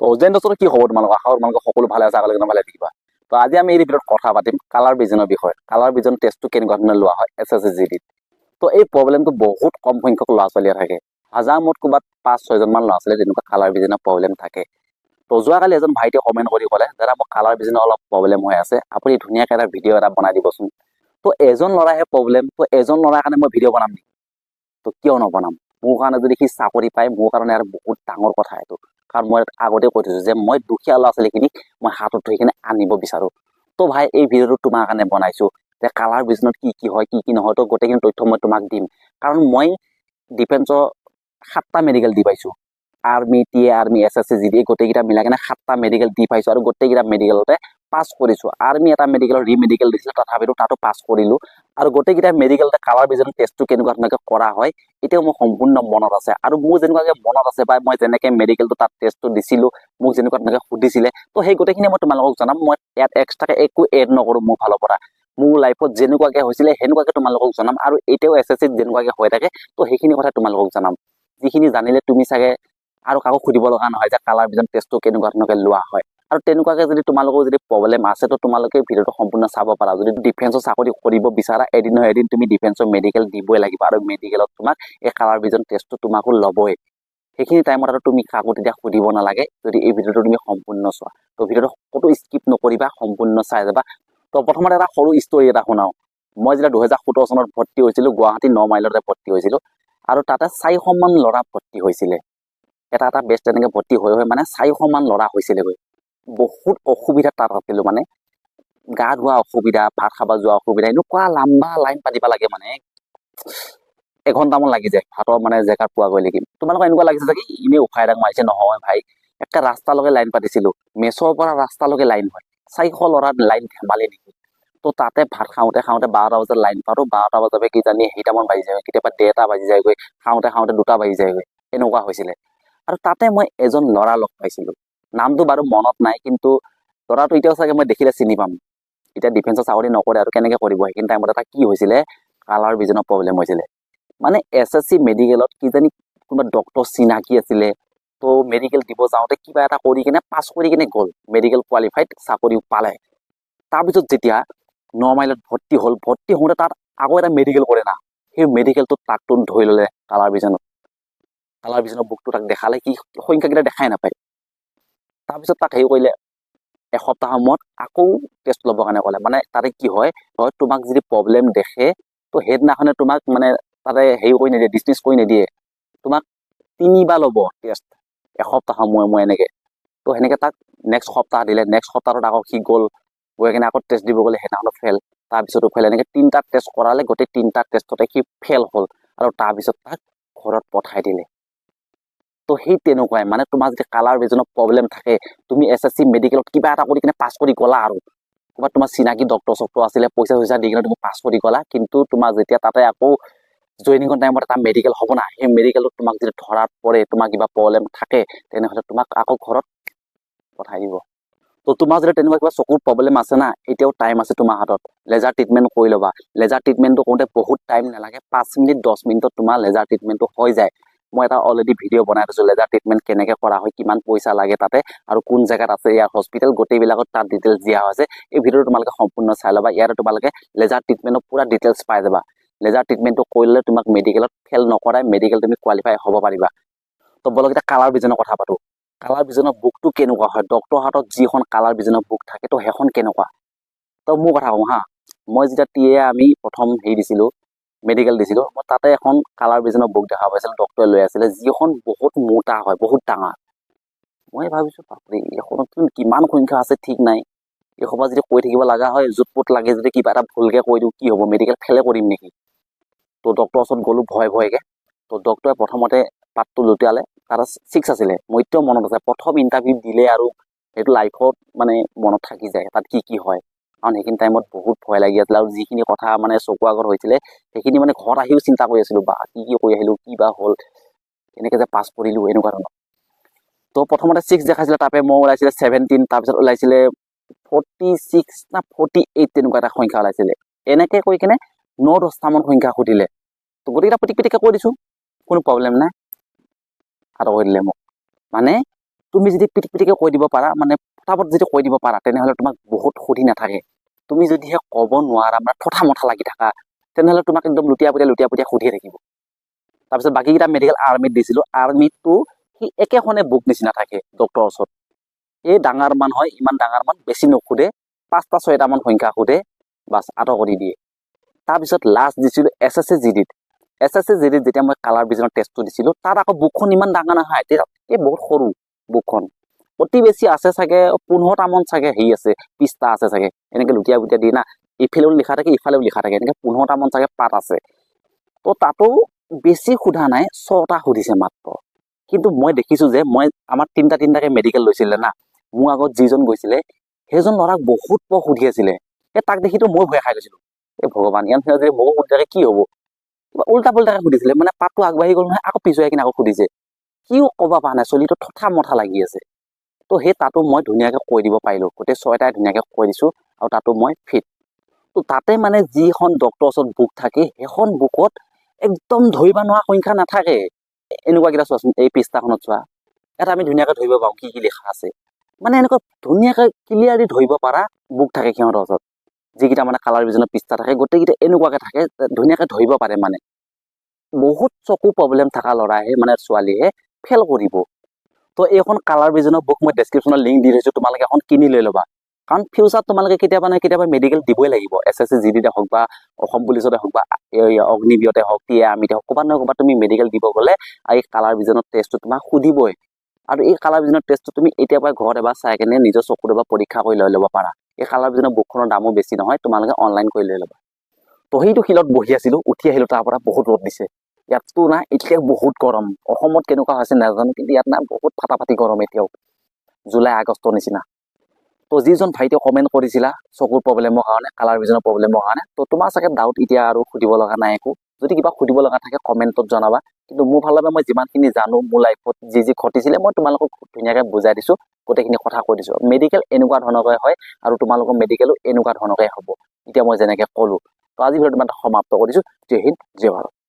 তো জেন দোস্ত, কি খবৰ তোমালোকৰ? আশা কৰোঁ তোমালোকে সকলো ভালে আছে, আগলৈ ভালে থাকিবা। তো আজি আমি এই ভিডিঅ'ত কথা পাতিম কালাৰ ভিজনৰ বিষয়ে। কালাৰ ভিজন টেষ্টটো কেনেকুৱা ধৰণে লোৱা হয় এছএছচি জিডিত। তো এই প্ৰব্লেমটো বহুত কম সংখ্যক ল'ৰা ছোৱালীয়ে থাকে। হাজাৰ মুঠ ক'ৰবাত পাঁচ ছয়জনমান ল'ৰা ছোৱালী তেনেকুৱা কালাৰ ভিজনৰ প্ৰব্লেম থাকে। তো যোৱাকালি এজন ভাইটিয়ে কমেণ্ট কৰি ক'লে, "দাদা, মোৰ কালাৰ ভিজনৰ অলপ প্ৰব্লেম হৈ আছে, আপুনি ধুনীয়াকৈ এটা ভিডিঅ' এটা বনাই দিবচোন।" তো এজন ল'ৰাহে প্ৰব্লেম, তো এজন ল'ৰাৰ কাৰণে মই ভিডিঅ' বনাম নেকি? তো কিয় নবনাম? মোৰ কাৰণে যদি সি চাকৰি পায়, মোৰ কাৰণে আৰু বহুত ডাঙৰ কথা এইটো। কাৰণ মই আগতে কৈ থৈছোঁ যে মই দুখীয়া ল'ৰা ছোৱালীখিনিক মই হাতত ধৰি কিনে আনিব বিচাৰোঁ। তো ভাই, এই ভিডিঅ'টো তোমাৰ কাৰণে বনাইছোঁ যে কালাৰ ভিজনত কি কি হয়, কি কি নহয়। তো গোটেইখিনি তথ্য মই তোমাক দিম, কাৰণ মই ডিফেন্সৰ সাতটা মেডিকেল দি পাইছোঁ। আৰ্মি, টি এ আৰ্মি, এছএছচি জিডি, গোটেইকেইটা মিলাই কিনে সাতটা মেডিকেল দি পাইছোঁ আৰু গোটেইকেইটা মেডিকেলতে পাছ কৰিছোঁ। আৰ্মি এটা মেডিকেলৰ ৰি মেডিকেল দিছিলে, তথাপিতো তাতো পাছ কৰিলোঁ। আৰু গোটেইকেইটা মেডিকেলতে কালাৰ ভিজন টেষ্টটো কেনেকুৱা ধৰণকৈ কৰা হয়, এতিয়াও মোৰ সম্পূৰ্ণ মনত আছে। আৰু মোৰ যেনেকুৱাকৈ মনত আছে বা মই যেনেকৈ মেডিকেলটো তাত টেষ্টটো দিছিলোঁ, মোক যেনেকুৱা ধৰণকৈ সুধিছিলে, তো সেই গোটেইখিনি মই তোমালোকক জনাম। মই ইয়াত এক্সট্ৰাকৈ একো এড নকৰোঁ মোৰ ফালৰ পৰা। মোৰ লাইফত যেনেকুৱাকৈ হৈছিলে, সেনেকুৱাকৈ তোমালোকক জনাম। আৰু এতিয়াও এছএছচিত যেনেকুৱাকৈ হৈ থাকে, তো সেইখিনি কথা তোমালোকক জনাম, যিখিনি জানিলে তুমি চাগে আৰু কাকো সুধিব লগা নহয় যে কালাৰ ভিজন টেষ্টটো কেনেকুৱা ধৰণকৈ লোৱা হয়। আৰু তেনেকুৱাকৈ যদি তোমালোকৰ যদি প্ৰব্লেম আছে, তো তোমালোকে ভিডিঅ'টো সম্পূৰ্ণ চাব পাৰা। যদি ডিফেন্সৰ চাকৰি কৰিব বিচাৰা, এদিন নহয় এদিন তুমি ডিফেন্সৰ মেডিকেল দিবই লাগিব আৰু মেডিকেলত তোমাক এই কালাৰ ভিজন টেষ্টটো তোমাকো ল'বই। সেইখিনি টাইমত আৰু তুমি কাকো তেতিয়া সুধিব নালাগে, যদি এই ভিডিঅ'টো তুমি সম্পূৰ্ণ চোৱা। তো ভিডিঅ'টো ক'তো স্কিপ নকৰিবা, সম্পূৰ্ণ চাই যাবা। তো প্ৰথমতে এটা সৰু ষ্টৰি এটা শুনাওঁ। মই যেতিয়া 2017 চনত ভৰ্তি হৈছিলোঁ, গুৱাহাটী ন মাইলতে ভৰ্তি হৈছিলোঁ আৰু তাতে 400মান ল'ৰা ভৰ্তি হৈছিলে। এটা এটা বেচ তেনেকৈ ভৰ্তি হৈ হৈ মানে 400মান ল'ৰা হৈছিলেগৈ। বহুত অসুবিধাত তাত আছিলোঁ। মানে গা ধোৱা অসুবিধা, ভাত খাব যোৱা অসুবিধা, এনেকুৱা লাম্বা লাইন পাতিব লাগে, মানে এঘণ্টামান লাগি যায় ভাতৰ মানে জেগাত পোৱাগৈ নেকি। তোমালোকৰ এনেকুৱা লাগিছে চাগে, এনেই উশাহ দাং মাৰিছে। নহয় ভাই, একে ৰাস্তালৈকে লাইন পাতিছিলোঁ। মেচৰ পৰা ৰাস্তালৈকে লাইন হয়। 400 ল'ৰাৰ লাইন ধেমালি নেকি? তো তাতে ভাত খাওঁতে খাওঁতে 12টা বজাত লাইন পাতোঁ। 12টা বজাৰ পৰা কিজানি সেইটামান বাজি যায়, কেতিয়াবা 1:30 বাজি যায়গৈ, খাওঁতে খাওঁতে 2টা বাজি যায়গৈ, এনেকুৱা হৈছিলে। আৰু তাতে মই এজন ল'ৰা লগ পাইছিলোঁ। নামটো বাৰু মনত নাই, কিন্তু ল'ৰাটো এতিয়াও চাগে মই দেখিলে চিনি পাম। এতিয়া ডিফেন্সৰ চাকৰি নকৰে আৰু কেনেকৈ কৰিব? সেইখিনি টাইমত এটা কি হৈছিলে, কালাৰ ভিজনৰ প্ৰব্লেম হৈছিলে। মানে এছএছচি মেডিকেলত কিজানি কোনোবা ডক্টৰ চিনাকি আছিলে, তো মেডিকেল দিব যাওঁতে কিবা এটা কৰি কিনে পাছ কৰি কিনে গ'ল, মেডিকেল কোৱালিফাইড, চাকৰিও পালে। তাৰপিছত যেতিয়া ন মাইলত ভৰ্তি হ'ল, ভৰ্তি হওঁতে তাত আকৌ এটা মেডিকেল কৰে না, সেই মেডিকেলটোত তাকটো ধৰি ল'লে কালাৰ ভিজনত। কালাৰ ভিজনৰ বুকটো তাক দেখালে, কি সংখ্যাকেইটা দেখাই নাপায়। তাৰপিছত তাক হেৰি কৰিলে, এসপ্তাহৰ মূৰত আকৌ টেষ্ট ল'বৰ কাৰণে ক'লে। মানে তাতে কি হয় হয়, তোমাক যদি প্ৰব্লেম দেখে, তো সেইদিনাখনে তোমাক মানে তাতে হেৰি কৰি নিদিয়ে, ডিছমিছ কৰি নিদিয়ে। তোমাক তিনিবাৰ ল'ব টেষ্ট এসপ্তাহৰ মূৰে মূৰে এনেকৈ। তো সেনেকৈ তাক নেক্সট সপ্তাহ দিলে। নেক্সট সপ্তাহটোত আকৌ সি গ'ল, গৈ কিনে আকৌ টেষ্ট দিব গ'লে সেইদিনাখনো ফেইল, তাৰপিছতো ফেইল। এনেকৈ তিনিটা টেষ্ট কৰালে, গোটেই তিনিটা টেষ্টতে সি ফেইল হ'ল আৰু তাৰপিছত তাক ঘৰত পঠাই দিলে। তো সেই তেনেকুৱাই, মানে তোমাৰ যদি কালাৰ ভিজনৰ প্ৰব্লেম থাকে, তুমি এছএছচি মেডিকেলত কিবা এটা কৰি কিনে পাছ কৰি গ'লা আৰু ক'ৰবাত তোমাৰ চিনাকি ডক্টৰ চক্টৰ আছিলে, পইচা চইচা দি কিনে তুমি পাছ কৰি গ'লা, কিন্তু তোমাৰ যেতিয়া তাতে আকৌ জইনিঙৰ টাইমত এটা মেডিকেল হ'ব না, সেই মেডিকেলটোত তোমাক যদি ধৰাত পৰে, তোমাৰ কিবা প্ৰব্লেম থাকে, তেনেহ'লে তোমাক আকৌ ঘৰত পঠাই দিব। তো তোমাৰ যদি তেনেকুৱা কিবা চকুৰ প্ৰব্লেম আছে না, এতিয়াও টাইম আছে তোমাৰ হাতত, লেজাৰ ট্ৰিটমেণ্ট কৰি ল'বা। লেজাৰ ট্ৰিটমেণ্টটো কৰোঁতে বহুত টাইম নালাগে, 5 মিনিট 10 মিনিটত তোমাৰ লেজাৰ ট্ৰিটমেণ্টটো হৈ যায়। মই এটা অলৰেডি ভিডিঅ' বনাই থৈছোঁ, লেজাৰ ট্ৰিটমেণ্ট কেনেকৈ কৰা হয়, কিমান পইচা লাগে তাতে আৰু কোন জেগাত আছে ইয়াৰ হস্পিটেল, গোটেইবিলাকত তাত ডিটেইলছ দিয়া হৈছে। এই ভিডিঅ'টো তোমালোকে সম্পূৰ্ণ চাই ল'বা। ইয়াতে তোমালোকে লেজাৰ ট্ৰিটমেণ্টৰ পূৰা ডিটেইলছ পাই যাবা। লেজাৰ ট্ৰিটমেণ্টটো কৰিলে তোমাক মেডিকেলত ফেইল নকৰাই, মেডিকেল তুমি কোৱালিফাই হ'ব পাৰিবা। তো বলক, এতিয়া কালাৰ ভিজনৰ কথা পাতোঁ। কালাৰ ভিজনৰ বুকটো কেনেকুৱা হয়? ডক্টৰ হাতত যিখন কালাৰ ভিজনৰ বুক থাকে, তো সেইখন কেনেকুৱা? তো মোৰ কথা কওঁ হা। মই যেতিয়া টি এ আমি প্ৰথম হেৰি দিছিলোঁ, মেডিকেল দিছিলোঁ, মই তাতে এখন কালাৰ ভিজনৰ বুক দেখা পাইছিলোঁ, ডক্টৰে লৈ আছিলে, যিখন বহুত মোটা হয়, বহুত ডাঙৰ। মই ভাবিছোঁ, বাপৰে, এইখনতনো কিমান সংখ্যা আছে ঠিক নাই। এইসোপা যদি কৈ থাকিব লগা হয়, জোঁট পোট লাগে যদি কিবা এটা ভুলকৈ কৈ দিওঁ, কি হ'ব? মেডিকেল ফেইলে কৰিম নেকি? তো ডক্টৰৰ ওচৰত গ'লোঁ ভয় ভয়কৈ। তো ডক্টৰে প্ৰথমতে পাতটো লুটিয়ালে, তাত 6 আছিলে। মোৰ এতিয়াও মনত আছে, প্ৰথম ইণ্টাৰভিউ দিলে আৰু সেইটো লাইফত মানে মনত থাকি যায় তাত কি কি হয়। কাৰণ সেইখিনি টাইমত বহুত ভয় লাগি আছিলে আৰু যিখিনি কথা মানে চকুৰ আগত হৈছিলে, সেইখিনি মানে ঘৰত আহিও চিন্তা কৰি আছিলোঁ, বা কি কি কৰি আহিলোঁ, কি বা হ'ল, কেনেকৈ যে পাছ কৰিলোঁ, এনেকুৱা ধৰণৰ। তো প্ৰথমতে 6 দেখাইছিলে, তাৰপৰা মই ওলাইছিলে 17, তাৰপিছত ওলাইছিলে 46 না 48, তেনেকুৱা এটা সংখ্যা ওলাইছিলে। এনেকৈ কৈ কিনে ন দহটামান সংখ্যা সুধিলে। তো গোটেইকেইটা পিটিক পিটিককৈ কৈ দিছোঁ, কোনো প্ৰব্লেম নাই। আঁতৰ কৰি দিলে মোক। মানে তুমি যদি পিটিক পিটিকে কৈ দিব পাৰা, মানে ফটাফট যদি কৈ দিব পাৰা, তেনেহ'লে তোমাক বহুত সুধি নাথাকে। তুমি যদিহে ক'ব নোৱাৰা, মানে থঠা মথা লাগি থাকা, তেনেহ'লে তোমাক একদম লুটিয়া পুটীয়া লুটিয়া পুটীয়া সুধিয়ে থাকিব। তাৰপিছত বাকীকেইটা মেডিকেল আৰ্মিত দিছিলোঁ। আৰ্মিতটো সি একেখনে বুক নিচিনা থাকে ডক্টৰৰ ওচৰত। এই ডাঙৰ মান হয়, ইমান ডাঙৰ মান, বেছি নুসুধে, পাঁচটা ছয়টামান সংখ্যা সোধে, বাছ, আঁতৰ কৰি দিয়ে। তাৰপিছত লাষ্ট দিছিলোঁ এছ এছ চি জি ডিত। এছ এছ চি জি ডিত যেতিয়া মই কালাৰ ভিজনৰ টেষ্টটো দিছিলোঁ, তাত আকৌ বুকখন ইমান ডাঙৰ নহয়, তেতিয়া এই বহুত সৰু বুকখন। অতি বেছি আছে চাগে 15টামান চাগে হেৰি আছে, পৃষ্ঠা আছে চাগে। এনেকৈ লুটিয়া পুটীয়া দি না, ইফালেও লিখা থাকে, ইফালেও লিখা থাকে, এনেকৈ 15টামান চাগে পাত আছে। তো তাতো বেছি সোধা নাই, ছটা সুধিছে মাত্ৰ। কিন্তু মই দেখিছোঁ যে মই আমাৰ তিনিটা তিনিটাকৈ মেডিকেল লৈছিলে না, মোৰ আগত যিজন গৈছিলে, সেইজন ল'ৰাক বহুত বৰ সুধি আছিলে। এই তাক দেখিতো মই ভয় খাই গৈছিলোঁ। এই ভগৱান, ইয়াত যদি মোকো সুধি থাকে কি হ'ব? কিবা উল্টা পুল্টাকৈ সুধিছিলে। মানে পাতটো আগবাঢ়ি গ'ল নহয়, আকৌ পিছুৱাই কিনে আকৌ সুধিছে। কিও ক'ব পৰা নাই, চলিটো থঠা মথা লাগি আছে। তো সেই তাতো মই ধুনীয়াকৈ কৈ দিব পাৰিলোঁ, গোটেই ছয়টাই ধুনীয়াকৈ কৈ দিছোঁ আৰু তাতো মই ফিট। তো তাতে মানে যিখন ডক্টৰৰ ওচৰত বুক থাকে, সেইখন বুকত একদম ধৰিব নোৱাৰা সংখ্যা নাথাকে। এনেকুৱাকেইটা চোৱাচোন, এই পৃষ্ঠাখনত চোৱা, ইয়াত আমি ধুনীয়াকৈ ধৰিব পাৰোঁ কি কি লিখা আছে। মানে এনেকুৱা ধুনীয়াকৈ ক্লিয়াৰলি ধৰিব পৰা বুক থাকে সিহঁতৰ ওচৰত। যিকেইটা মানে কালাৰ ভিজনৰ পৃষ্ঠা থাকে, গোটেইকেইটা এনেকুৱাকৈ থাকে, ধুনীয়াকৈ ধৰিব পাৰে। মানে বহুত চকু প্ৰব্লেম থকা ল'ৰাহে, মানে ছোৱালীহে ফেইল কৰিব। তো এইখন কালাৰ ভিজনৰ বুক মই ডেছক্ৰিপশ্যনত লিংক দি থৈছোঁ, তোমালোকে এখন কিনি লৈ ল'বা। কাৰণ ফিউচাৰত তোমালোকে কেতিয়াবা নহয় কেতিয়াবা মেডিকেল দিবই লাগিব। এছ এছ চি জি ডিতে হওক বা অসম পুলিচতে হওক বা এই অগ্নিবীৰতে হওক, টি এ আৰ্মিতে হওক, ক'ৰবাত নহয় ক'ৰবাত তুমি মেডিকেল দিব গ'লে এই কালাৰ ভিজনৰ টেষ্টটো তোমাক সুধিবই। আৰু এই কালাৰ ভিজনৰ টেষ্টটো তুমি এতিয়াৰ পৰা ঘৰত এবাৰ চাই কেনে নিজৰ চকুত এবাৰ পৰীক্ষা কৰি লৈ ল'ব পাৰা। এই কালাৰ ভিজনৰ বুকখনৰ দামো বেছি নহয়, তোমালোকে অনলাইন কৰি লৈ ল'বা। তো সেইটো শিলত বহি আছিলোঁ, উঠি আহিলোঁ তাৰ পৰা। বহুত ৰ'দ দিছে ইয়াততো না, এতিয়া বহুত গৰম। অসমত কেনেকুৱা হৈছে নাজানো, কিন্তু ইয়াত না বহুত ফাটাফাটি গৰম এতিয়াও, জুলাই আগষ্টৰ নিচিনা। তো যিজন ভাইটিয়ে কমেণ্ট কৰিছিলা চকুৰ প্ৰব্লেমৰ কাৰণে, কালাৰ ভিজনৰ প্ৰব্লেমৰ কাৰণে, তো তোমাৰ চাগে ডাউট এতিয়া আৰু সুধিব লগা নাই একো। যদি কিবা সুধিব লগা থাকে, কমেণ্টত জনাবা। কিন্তু মোৰ ফালৰ পৰা মই যিমানখিনি জানো, মোৰ লাইফত যি যি ঘটিছিলে, মই তোমালোকক ধুনীয়াকৈ বুজাই দিছোঁ, গোটেইখিনি কথা কৈ দিছোঁ। মেডিকেল এনেকুৱা ধৰণৰকৈ হয় আৰু তোমালোকৰ মেডিকেলো এনেকুৱা ধৰণৰকৈ হ'ব, এতিয়া মই যেনেকৈ ক'লোঁ। তো আজি ভিডিঅ'টো ইমানতে সমাপ্ত কৰিছোঁ। জয় হিন্দ, জয় ভাৰত।